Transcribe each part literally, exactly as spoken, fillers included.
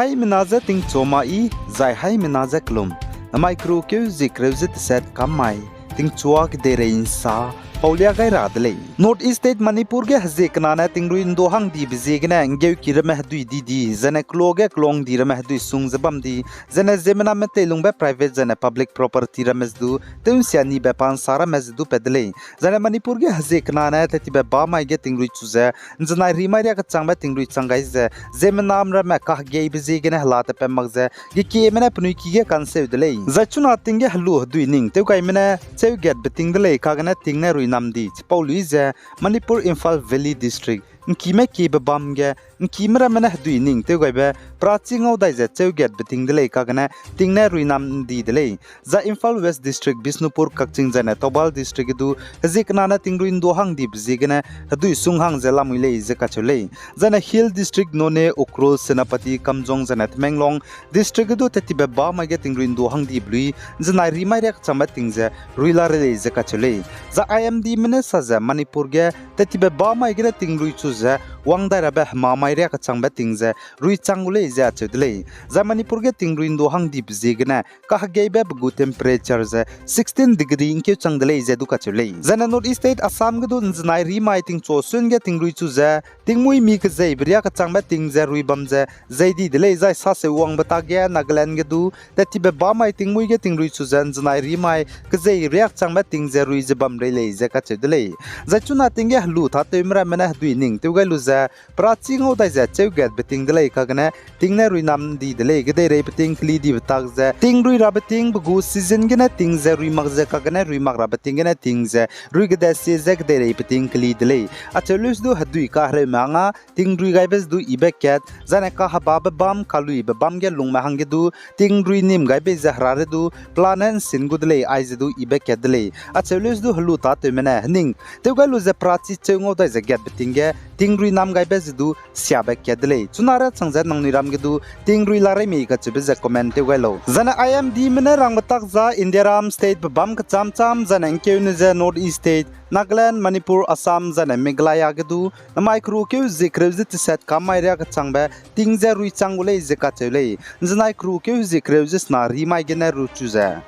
Haimena je tingchua ma i, zai haimena je kelum. Namai keru keu zie kereu ze teset kam mai, tingchua kedeirei nsa, paulia gai ra de lei. North East State Manipur ge hezie kena ne tingrui ndu hang dibe ziegene nggeuki ramme hedui di di, zene kelo ge kelung di ramme hedui sung ze bam di, zene ziemmename teilungbe private zene public property ramme ze du, tew nsia nibe pa nsa ramme ze du pat de lei. Zene Manipur ge hezie kena ne tettibe bamai ge tingrui chu ze, nzenai rimai riakechangbe tingrui chang gai ze, ziemmenam ramme kahegeibe ziegene hela tepat mak ze, gekieme ne penui ki ge kanseu de lei. Zai chuna ting ge helu hedui ning tewgaime ne cheugatbe ting de lei, kagene ting ne ruinam di chipau lui ze, Manipur Imphal Valley District, nkime kiebe bam ge, nkime ramme ne hedui ning tewgaibe, perachi ngau dai ze cheugatbe ting de lei, kagene ting ne ruinam di de lei. Zai Imphal West District, Bishnupur, Kakching zene Thoubal District ge du, hezie kena ne tingrui ndu hang dibe ziegene, hedui sung hang ze lamui lei ze kacheu lei. Zene Hill District, Noney, Ukhrul, Senapati, Kamjong zene Tamenglong District ge du tettibe bamai ge tingrui ndu hang dibe lui, nzenai rimai riakechangbe ting ze, rui la rei lei ze kacheu lei. Zai I M Dme ne sa ze Manipur ge, tettibe bamai gene tingrui chu ze, wang dai rabe hemamai riakechangbe ting ze, rui chang gu lei ze acheu de lei. Zai Manipur ge tingrui ndu hang dibe ziegene, kahegeibe pe gu temperature ze sixteen degree ngkeu chang de lei ze du kacheu lei. Zene North East State Assam ge du nzenai rimai tingchua sun ge tingrui chu ze, tingmuî mi kezeibe riakechangbe ting ze rui bam ze, zei di de lei, zai saseu wangbe tak ge Nagaland ge du, tettibe bamai tingmuî ge tingrui chu ze nzenai rimai, kezei riakechangbe ting ze rui ze bam rei lei ze kacheu de lei. Zai chuna ting ge helu tâtewme ramme ne hedui ning tew gai lu ze, perachi ngau dai ze cheugatbe ting de lei, kagene ting ne ruinam di de lei, kedeirei peting keli dibe tak ze, tingrui rabe ting pe gu season gene ting ze rui mak ze, kagene rui mak rabe ting gene ting ze, rui kede sie ze kedeirei peting keli de lei. Acheu leu se du hedui kahereume anga, tingrui gaibe ze du ibe kat, zane kahebabe bam, kaluibe bam ge lungme hangge du, tingrui nim gaibe ze herare du, pelane nsin gu de lei, aize du ibe kat de lei. Acheu leu se du helu tâtewme ne, hening, tew gai lu ze perachi cheu ngau dai ze gatbe ting ge, tingrui nam gaibe ze du, siabe kat de lei. Chuna ra chang ze nangnui ram ge du, tingrui la rei mei kacheube ze comment tew gai lau. Zane I M Dme ne rangbe tak za India ram state pe bam kecham cham, zane ngkeune ze North East State, Nagaland, Manipur, Assam, zane Meghalaya ge du, namai keru keu zie kereu ze teset kam mai riakechangbe, ting ze rui chang gu lei ze kacheu lei. Nzenai keru keu zie kereu ze sena rimai gene ru chu ze.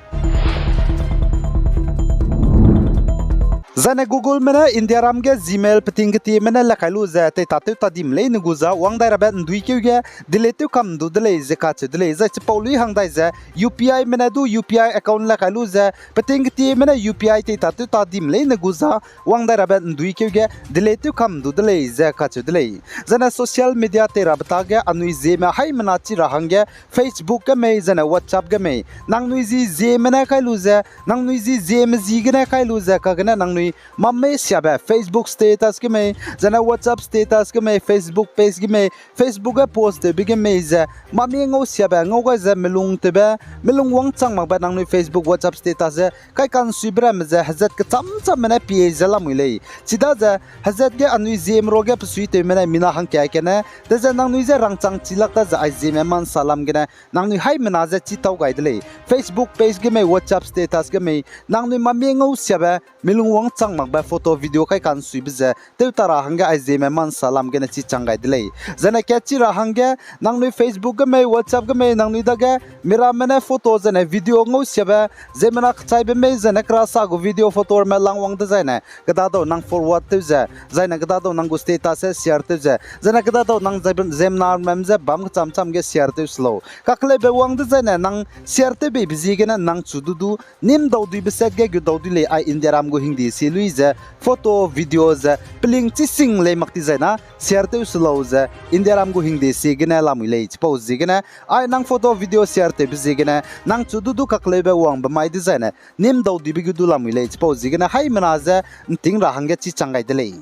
Zane Googleme ne India ram ge Gmail peting ketieme ne le kai lu ze, tei tâtew ta dim leine gu za, wang dai rabe ndui keu ge, delete tew kam du de lei ze kacheu de lei, zai chipau lui hang dai ze, U P Ime ne du U P I account le kai lu ze, peting ketieme ne U P I tei tâtew ta dim leine gu za, wang dai rabe ndui keu ge, delete tew kam du de lei ze kacheu de lei. Zane social media tei rabe tak ge anui Zeme haimena chi ra hangge Facebook ge mei, zane WhatsApp ge mei. Nangnui zi Zeme ne kai lu ze, nangnui zi Zeme zi gene kai lu ze, kagene nangnui mamme siabe Facebook status ge mei, zane WhatsApp status ge mei, Facebook page ge mei, Facebook ge post tewbe ge mei ze, mamme ngau siabe, ngau gai ze melung tewbe, melung wangchang makbe nangnui Facebook, WhatsApp status ze, kai kansuibe ramme ze, hezat kecham chamme ne pie ze lamui lei. Chidaze, hezat ge anui Zeme ruage pesuitewme ne mina hangke kene, teze nangnui je rangchang chi lak ta ze ai Zeme mansa lam gene, nangnui haimena ze chi tau gai de lei. Facebook page ge mei, WhatsApp status ge mei, nangnui mamme ngau siabe, melung wangchang makbe photo video kai kansuibe ze, tew ta ra hangge ai Zeme mansa lam gene chi chang gai de lei. Zane kat chi ra hangge, nangnui Facebook ge mei, WhatsApp ge mei, nangnui dage, miramme ne photo zane video ngau siabe, ziemmena kechaibe mei zane kera sa gu video photo ramme lang wang dezaine, kedadau nang forward tew ze, zaine kedadau nang gu status e share tew ze, zane kedadau nang zai-, ziemmename je bam kecham cham ge share tew se lau. Kakeleube wang dezaine nang share tew beibe ziegene nang chu du du, nim dau duibe set ge gu dau dui lei ai India ram gu hingde sie lui ze, photo, video ze, peling chi sing lei mak ti zaina, share tew se lau ze, India ram gu hingde sie gene lamui lei chipau ziegene, ai nang photo, video share tewbe ziegene, nang chu du du kakeleube wangbe mai dezaine, nim dau duibe gu du lamui lei chipau ziegene, haimena ze, nting ra hangge chi chang gai de lei.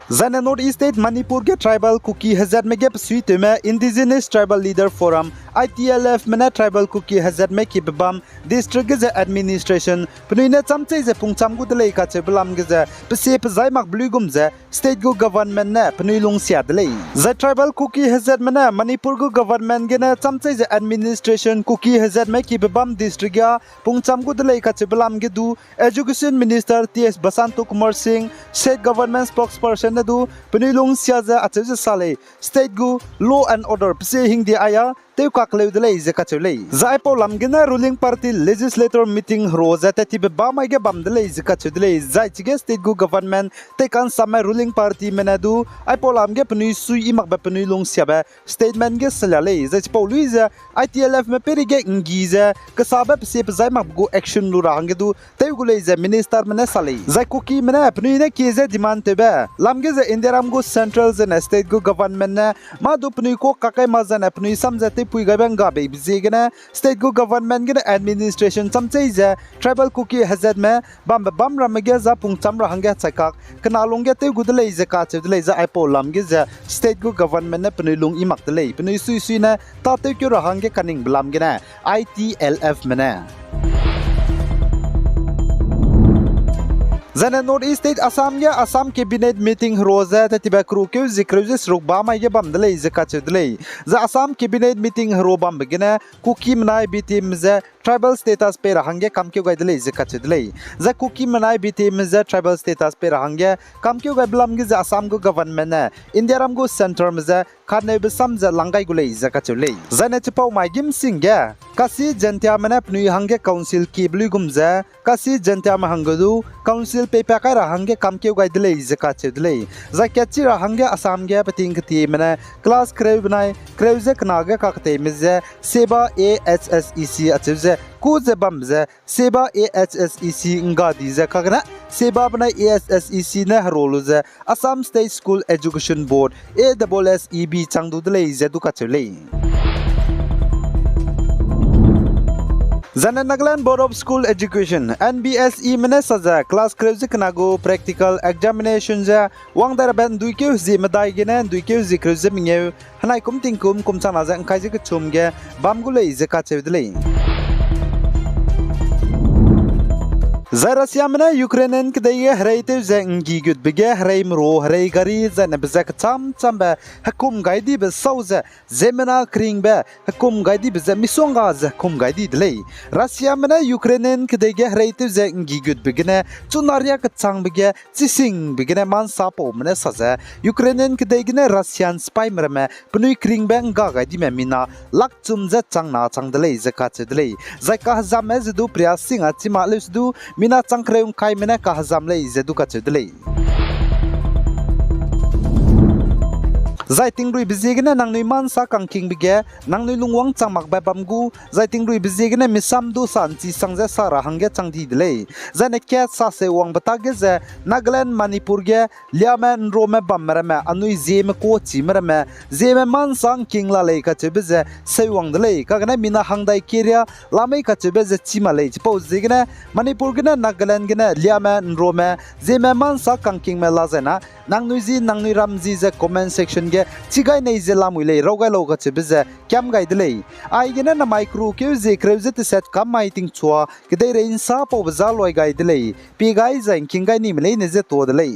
Zaine North East State Manipur ge Tribal Kuki hezatme ge pesuitewme Indigenous Tribal Leader Forum, I T L F me ne Tribal Kuki hezatme kibe bam district ge ze administration penui ne chamchei ze pungcham gu de lei kacheube lam ge ze pesie pezai makbe luigum ze state gu government ne penui lungsia de lei. Zai Tribal Kuki hezatme ne Manipur gu government gene chamchei ze administration Kuki hezatme kibe bam district ga pungcham gu de lei kacheube lam ge du Education Minister T S Basanta Kumar Singh, State Government Spokesperson ne du penui lungsia ze acheu ze sa lei, state gu law and order pesie hingdi aia tewkakleu de lei ze kacheu lei. Zai aipau lam gene ruling party legislator meeting hero ze tat tibe bamai ge bam de lei ze kacheu de lei. Zai chige state gu government teikansamme ruling partyme ne du aipau lam ge penui sui i makbe penui lungsiabe statement ge salia lei. Zai chipau lui ze I T L Fme peireige nggi ze kesabe pesie pezai makbe gu action lu ra hangge du tew gu lei ze ministerme ne sa lei. Zai Kukime ne penui ne kie ze demand tewbe lam ge ze Indiaram gu central zene state gu government ne mâ du penui kuâ kakai ma zene penui sam ze tewpui gaibe ngga beibe ziegene state gu government gene administration chamchei ze tribal Kuki hezatme bambe bam ramme ge za pungcham ra hangge chaikak kena lungge tew gu de lei ze kacheu de lei. Zai aipau lam ge ze state gu government ne penui lung i mak de lei, penui suisui ne tâtewkeu ra hangge kaningbe lam gene I T L Fme ne Zaine North East State Assam ge Assam Cabinet meeting hero ze tetibe kerukeu zie kereu ze seruk bamai ge bam de lei ze kacheu de lei. Zai Assam Cabinet meeting hero bambe gene Kuki menai B T M ze tribal status pei ra hangge kamkeu gai de lei ze kacheu de lei. Zai Kuki menai B T M ze tribal status pei ra hangge kamkeu gaibe lam ge ze Assam gu government ne Indiaram gu centerme ze kaneube sam ze lang gai gu lei ze kacheu lei. Zaine chipau mai gîm sing ge Khasi Jaiñtiame ne penui hangge council kiebe luigum ze Khasi Jaiñtiame hangge du council peipat kai ra hangge kamkeu gai de lei ze kacheu de lei. Zai katchi ra hangge Assam ge peting ketieme ne class kereu benai kereu ze kena ge kaketeime ze SEBA A H S E C acheu ze kû ze bam ze SEBA A H S E C ngga di ze kagene SEBA benai A H S E C ne hero lu ze Assam State School Education Board, A S S E B chang du de lei ze du kacheu lei. Zaine Nagaland Board of School Education, N B S Eme ne sa ze class kereu ze kena gu practical examination ze wang dai rabe nduikeu zie medai gene nduikeu zie kereu ze mengeu, henai kum tingkum kum changna ze ngkai ze kechum ge bam gu lei ze kacheu de lei. Zai Russiame ne Ukrainian kedei ge hereitew ze nggi gutbe ge herei meru herei gari zaine be ze kecham chambe hekum gai dibe sau ze ziemmena keringbe hekum gai dibe ze misongga ze hekum gai di de lei. Russiame ne Ukrainian kedei ge hereitew ze nggi gutbe gene chuna riâ kechangbe ge chisingbe gene mansapaume ne sa ze Ukrainian kedei gene Russian sipaime ramme penui keringbe ngga gai dime mina lak chum ze changna chang de lei ze kacheu de lei. Zai kahezamme ze du peria singa chima leuse du mina chang kereu ngkaime ne kahezam lei ze du kacheu de lei. Zai tingruibe ziegene nangnui mansa kangkingbe ge nangnui lungwang chang makbe bam gu, zai tingruibe ziegene misam du sa nchi sang ze sa ra hangge chang di de lei. Zaine kat saseu wangbe tak ge ze Nagaland, Manipur ge liame nrome bamme ramme anui zieme kuâ chime ramme zieme mansa ngking la lei kacheube ze seuwang de lei. Kagene mina hangdai keria la mei kacheube ze chi ma lei. Chipau ziegene Manipur gene Nagaland gene liame nrome zieme mansa kangkingme la zai na nangnui zi nangnui ram zi ze comment section ge chi gai nei ze lamui lei raw gai lau kacheube ze kiam gai de lei. Aigene namai kerukeu zie kereu ze teset kam mai tingchua kedeirei nsapaube za loi gai de lei. Pie gai zai ngking gai nime leine ze tuâ de lei.